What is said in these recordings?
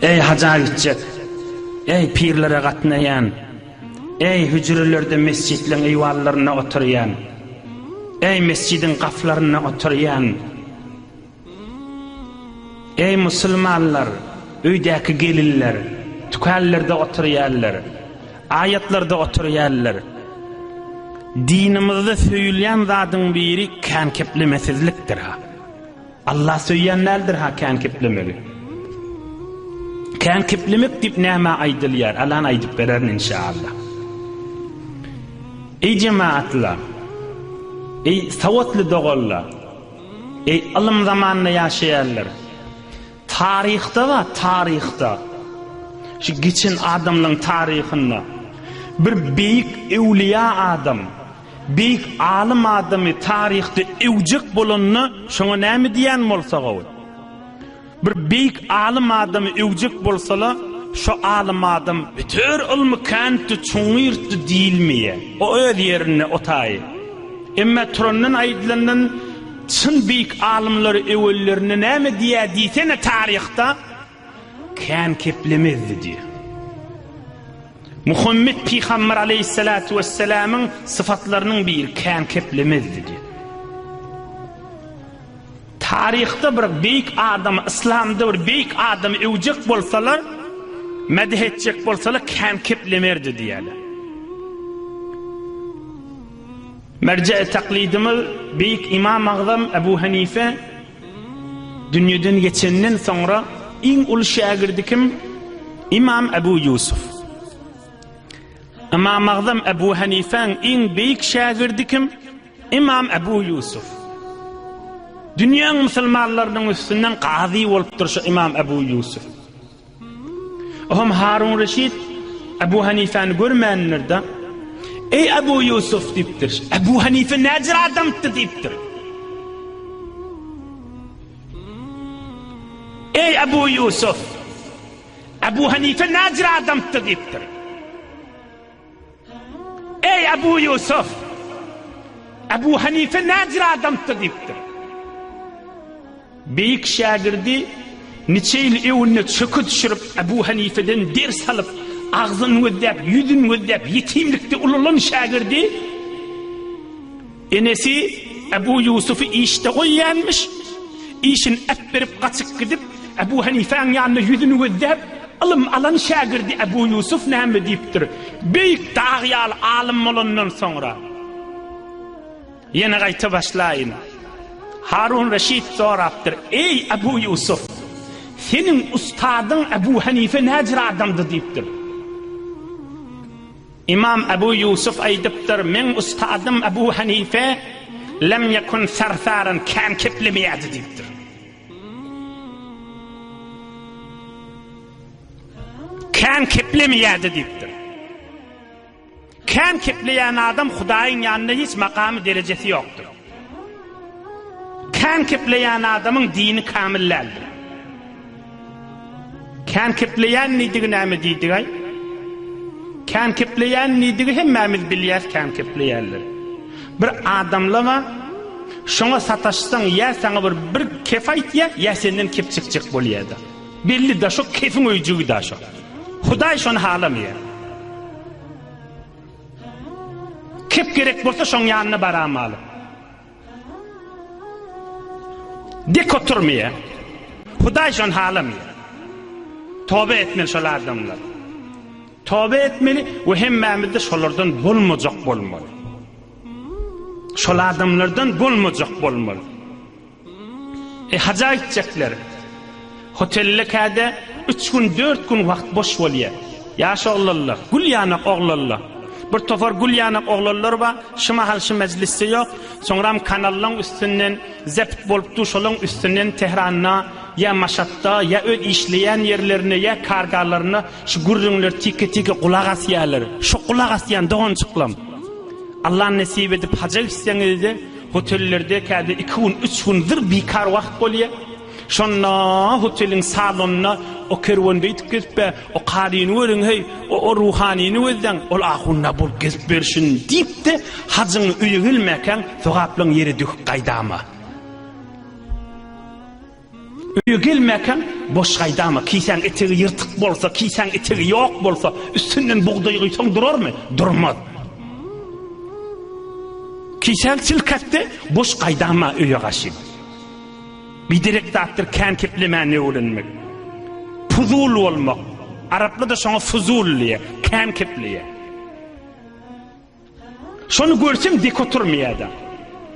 Eý haja gitjek, eý pirlere gatnaýan, eý hüjrelerde mesjitleň eýwanlarynda oturýan, eý mesjidiň gaplarynda oturýan, eý musulmanlar, öýdäki gelinler, tükanlarda oturýanlar, aýatlarda oturýanlar, dinimizde söýülýän zadyň biri kän keplemesizlikdir-ha. Allah söýýän däldir ha kän keplemegi. Kän keplemek diýip nämä aýdylýar? Alan aýdyp bererin inşallah. Eý jemaatlar! Eý sowatly doganlar! Eý ylym zamanynda ýaşaýanlar! Taryhda bar, taryhda. Şu geçen adamlaryň taryhynda bir beýik öwliýa adam Beýik alym adamy taryhda öwjek bolanda şoňa näme diýen bolsa gowy? Bir beýik alym adamy öwjek bolsala, şo alym adam beter ylmy käntdi, çuňňyrtdy diýilmeýär. O öz ýerinde o taýy. Emma turandan aýdylandan çyn beýik alymlary öwenlerinde näme diýýär diýsene taryhda? Kän keplemezdi diýýär. Muhammet pygamber aleýhissalatu wessalamyň syfatlarynyň biri kän keplemezdi diýip. Taryhda bir beýik adamy, yslamda bir beýik adamy öwjek bolsalar, medh etjek bolsalar kän keplemerdi diýýärler. Merje-i taklidimiz beýik Imam Agzam Ebu Hanife Dünýeden geçenden soňra iň uly şägirdi kim? Imam Ebu Ýusuf. Ymam Agzam Ebu Hanifäň iň beýik şägirdi kim? Imam Ebu Ýusuf. Dünýäň musulmanlarynyň üstünden gazy bolupdyr şu Imam Ebu Ýusuf. Ohm Harun Reşit Ebu Hanifäni görmändir-de, Eý Ebu Ýusuf diýipdir. Ebu Hanife näjür adamdy diýipdir. Eý Ebu Ýusuf! Ebu Hanife näjür adamdy diýipdir. Eý Ebu Ýusuf! Ebu Hanife näjür adamdy diýipdir. Beýik şägirdi niçe ýyl öwünde çöke düşürip Ebu Hanifeden ders alyp, agzyny gözläp, ýüzüni gözläp, ýetimlikde ulalan şägirdi enesi Ebu Ýusufy işde goýýanmyş, işini äpberip gaçyp gidip, Ebu Hanifäň ýanynda ýüzüni gözläp, ylym alan şägirdi Ebu Ýusuf näme diýipdir? Beýik dag ýaly alym bolandan soňra. Ýene gaýta başlaýyn. Harun Reşit sorapdyr, Eý, Ebu Ýusuf! Seniň ustadyň Ebu Hanife näjür adamdy diýipdir. Ymam Ebu Ýusuf aýdypdyr, Meň ustadym Ebu Hanife lem ýekun sarsaran, kän keplemeýärdi diýipdir. Kän keplemeýärdi diýipdir. Kän kepleýän adam Hudaýyň ýanynda hiç makamy, derejesi ýokdur. Kän kepleýän adamyň dini kamil däldir. Kän kepleýän diýdigi näme diýdigaý? Kän kepleýän diýdigi hemmämiz bilýäs kän kepleýänler. Bir adamlama şoňa sataşsaň ýa saňa bir bir kef aýtýa ýa senden kep çekjek bolýada. Belli da şo kefiň öýjügi da şo. Hudaý şony halamaýar. Kep gerek bolsa şoň ýanyna baramaly. Dek oturmaýar. Hudaý şony halamaýar. Toba etmeli şol adamlar. Toba etmeli we hemmämiz-de şolardan bolmajak bolmaly. Şol adamlardan bolmajak bolmaly. E haja gitjekler. Hotelde käde üç gün, dört gün wagt boş bolýar. Ýaş oglanlar, gül ýanak oglanlar. Bir topar gül ýanak oglanlar bar, şu mahal şu mejlisde ýok. Soňram kanallaň üstünden zept bolup dur, şolaň üstünden Tehranda ýa Maşatda, ýa öz işleýän ýerlerinde, ýa kargalarynda şu gürrüňler tike-tike gulak asýarlar. Şu gulak asýan doganjyklam. Allah nesip edip haja gitseňizde, hotellerde käde iki gün, üç gün zyr bikar wagt bolýar. Şonda hoteliň salonynda o kerwen beýdip gezip be, o karyny görüň heý, o o ruhanyny gözläň, ol ahunda bolup gezip berşin diýip-de, hajyňy öýe gelmäkäň sogaplaň ýere döküp gaýdama. Öýe gelmäkäň. boş gaýdama, kisäň etegi ýyrtyk bolsa, kisäň etegi ýok bolsa, üstünden bugdaý guýsaň durarmy? Durmaz. Kisäň çilketde, boş gaýdama öýe gaşyn. Biderek zatdyr kän keplemäni öwrenmek. Puzul bolmak. Araplar-da şoňa fuzul diýýär, kän kepleýär. Şony görseň dek oturmaýar-da.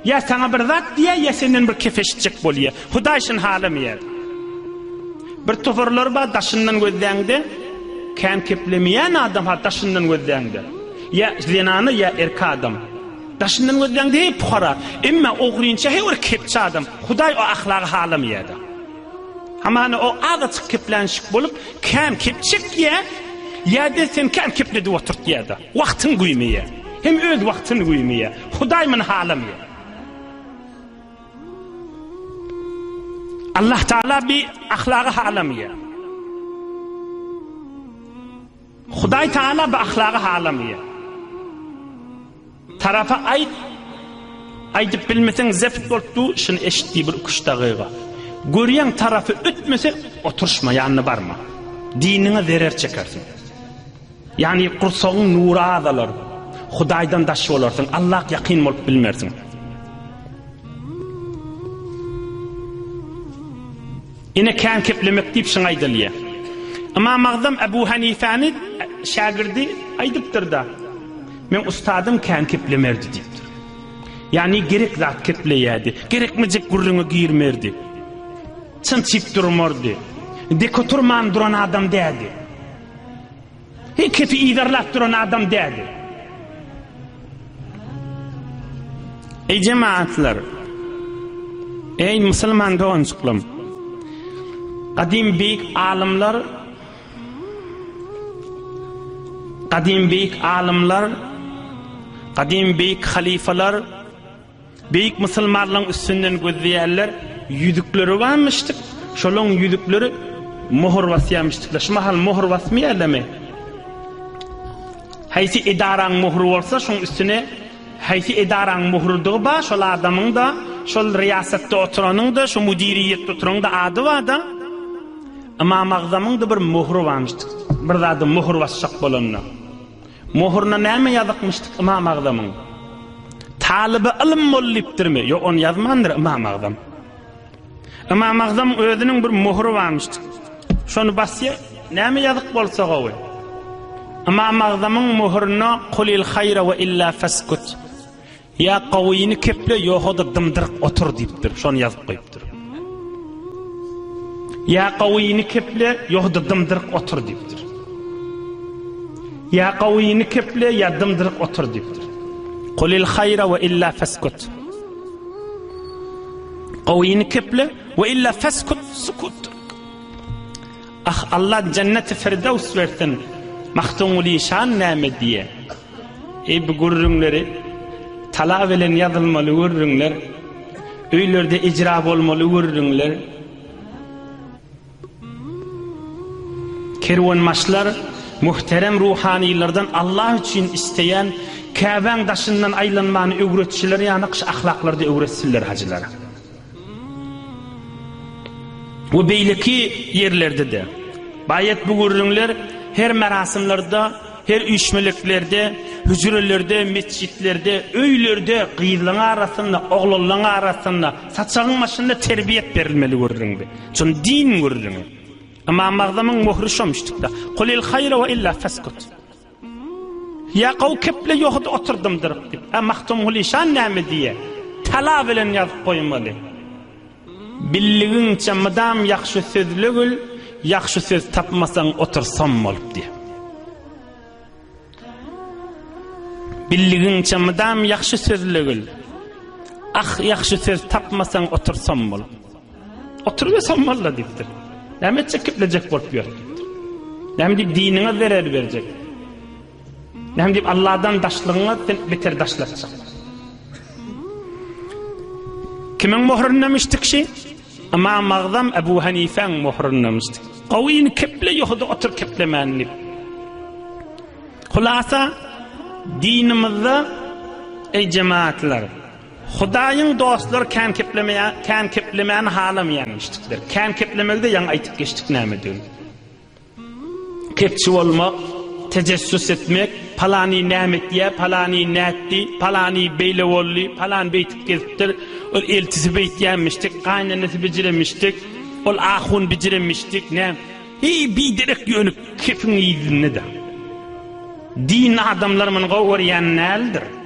Ýa saňa bir zat diýýär, ýa senden bir kep eşitjek bolýar. Hudaý şuny halamaýar. Bir toparlar bar daşyndan gözläňde kän keplemeýän adam ha daşyndan gözläňde. Ýa zenana ýa erkek adam. Daşyndan gözläňde heý pukara, emma ogrynça heý bir kepçi adam. Hudaý o ahlagy halamaýar-da. Hamana o azajyk keplänşik bolup kän kep çekýär, ýa-da sen kän kepledip oturtýar-da. Wagtyny güýmeýär. Hem öz wagtyny güýmeýär. Hudaý muny halamaýar. Allah Taala bi ahlagy halamaýar. Hudaý Taala bi ahlagy halamaýar. Tarapa aýt, aýdyp bilmeseň zept bolup dur, şuny eşit diý bir iki-üç dagyga. Görýäň tarapy ötmese, oturyşma, ýanyna barma. Diniňe zerer çekersiň. Ýagny gursagyň nury azalar, Hudaýdan daş bolarsyň, Allak ýakyn bolup bilmersiň. Ine kän keplemek diýip şuňa aýdylýar. Ymam Agzam Ebu Hanifäni şägirdi aýdypdyr-da, Meň ustadym kän keplemerdi diýipdir. Ýagny gerek zat kepleýärdi, gerekmejek gürrüňe girmerdi. Çyn çyp durmardy. Dek oturman duran adam däldi. Hiç kesi yzarlap duran adam däldi. Eý jemaatlar! Eý musulman doganjyklarym! Gadym beýik alymlar Gadym beýik alymlar Gadym beýik halyfalar Beýik musulmanlaryň üstünden gözleýärler, ýüzükleri barmyşdyk, şolaň ýüzükleri mohur basýarmyşdyklar. Şu mahal mohur basmaýarlarmy? Haýsy edaraň mohry bolsa, şoň üstüne haýsy edaraň mohrudygy bar, şol adamyň-da, şol riýasatda oturanyň-da, şo müdiriýetde oturanyň-da ady bar-da. Ymam Agzamyň-da bir mohry barmyşdyk. Bir zada mohur basjak bolanda. Möhürine näme ýazykmyşdyk Ymam Agzamyň? Talyby ylym bol diýipdirmi? Ýok, ony ýazmandyr Ymam Agzam. Ymam Agzamyň özüniň bir möhüri barmyşdyk. Şony basýa, näme ýazyk bolsa gowy. Ymam Agzamyň möhürine Kulil haýra we illa feskut. Ýa gowyny keple, ýoga-da dymdyryk otur diýipdir. Şony ýazyp goýupdyr. Ýa gowyny keple, ýoga-da dymdyryk otur diýipdir. Ýa gowyny keple, ýa dymdyryk otur diýipdir. Kulil haýra we illa feskut. Gowyny keple we illa feskut, sukutdyr. Ah, Allah jenneti firdevs bersin. Magtymguly şan näme diýe? Eý bu gürrüňleri tala bilen ýazylmaly gürrüňler, öýlerde ijra bolmaly gürrüňler. Kerwenbaşlar muhterem ruhanylardan Allah üçin isleýän Käbäň daşyndan aýlanmany öwretşiler ýaly şu ahlaklarda öwretsinler hajylara. We beýleki ýerlerde-de. Baýat bu gürrüňler her merasymlarda, her üýşmeleklerde, hüjrelerde, metjitlerde, öýlerde, gyzlaň arasynda, oglanlaň arasynda, saçagyň başynda terbiýet berilmeli gürrüňdi. Çün din gürrüňi. Ymam Agzamyň möhri şomuşdykda. Kulil haýra we illa feskut. Ýa gowy keple ýohda oturdymdyryp diýip. A Magtymguly şan näme diýýär? Tala bilen ýazyp goýmaly. Bildigiňçe mydam ýagşy sözlegil, ýagşy söz tapmasaň otur som bolup diýýär. Bildigiňçe mydam ýagşy sözlegil. Ah, ýagşy söz tapmasaň otur som bolup. Oturyberseň walla diýipdir. Näme etjek kiplejek bolup ýör diýipdir. Näme diýip diniňe zerer berjek. Näme diýip Allahdan daşlygyňa sen beter daşlatjak. Kimiň möhründemişdik şi? Ymam Agzam Ebu Hanifäň möhründemişdik. Gowyny keple ýohda otur keplemän diýip. Hulasa dinimizde ey cemaatlar. Hudaýyň dostlary kän keplemeýä, kän keplemäni halamaýanmyşdyklar. Kän keplemegi-de ýaňy aýtyp geçdik nämedigini. Kepçi bolmak, tejessüs etmek, palany näme etýä, palany nätdi, palany beýle boldy, palan beýtip gezipdir, ol eltisi beýtýänmişdik, gaýynenesi bijiremişdik, ol ahun bijiremişdik, näme. Heý, biderek ýöne kepiň yzynda-da. Dinli adamlar muny gowy görýän däldir.